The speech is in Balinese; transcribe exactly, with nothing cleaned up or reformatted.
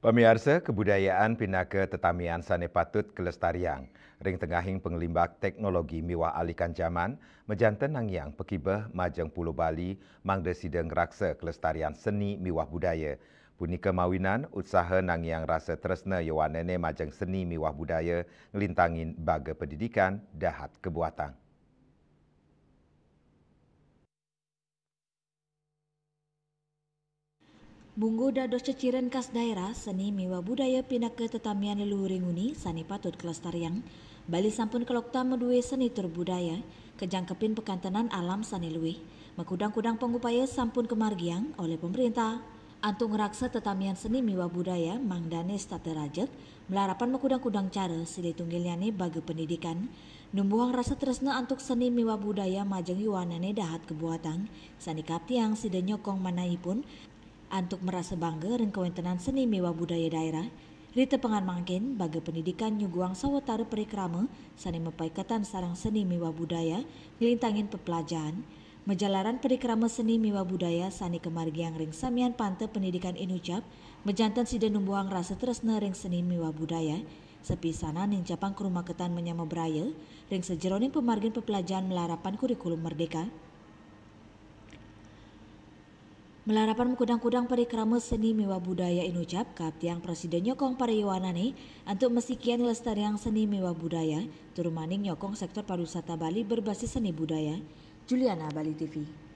Pamiarsa, kebudayaan pinaka tetamian sane patut kelestariang. Ring tengahing panglimbak teknologi miwah alikan jaman, majanten nangiang pakibeh majeng Pulo Bali mangda sida ngraksa kelestarian seni miwah budaya. Punika mawinan utsaha nangiang rasa tresna yowanene majeng seni miwah budaya nglintangin baga pendidikan dahat kebuatang. Mungguh dados ceciren khas daerah, seni miwah budaya pinaka tetamian leluhuring uni sane patut kelestariang. Bali sampun kalokta madue seni tur budaya, kajangkepin pakantenan alam sane luih, makudang-kudang pangupaya sampun kamargiang olih pemerintah antuk ngraksa tetamian seni miwah budaya mangdane setata rajeg, malarapan makudang-kudang cara, silih tunggilnyane baga pendidikan. Numbuhang rasa tresna antuk seni miwah budaya majeng yowanene dahat kabuatang, sane kaptiang sida nyokong manahipun antuk marasa bangga ring kawentenan seni miwah budaya daerah. Ritepengan mangkin, baga pendidikan nyuguhang sawatara parikrama sane mapaiketan sareng seni miwah budaya, nglintangin peplajahan. Majalaran parikrama seni miwah budaya sane kamargiang ring samian panta pendidikan inucap, majanten sida numbuhang rasa tresna ring seni miwah budaya, sapisanan nincapang karumaketan manyama braya ring sajeroning pamargin peplajahan malarapan kurikulum merdeka. Malarapan makudang-kudang parikrama seni miwah budaya inucap, kaptiang prasida nyokong para yowanane antuk masikian nglestariang seni miwah budaya, tur maning nyokong sektor pariwisata Bali berbasis seni budaya. Juliana, Bali T V.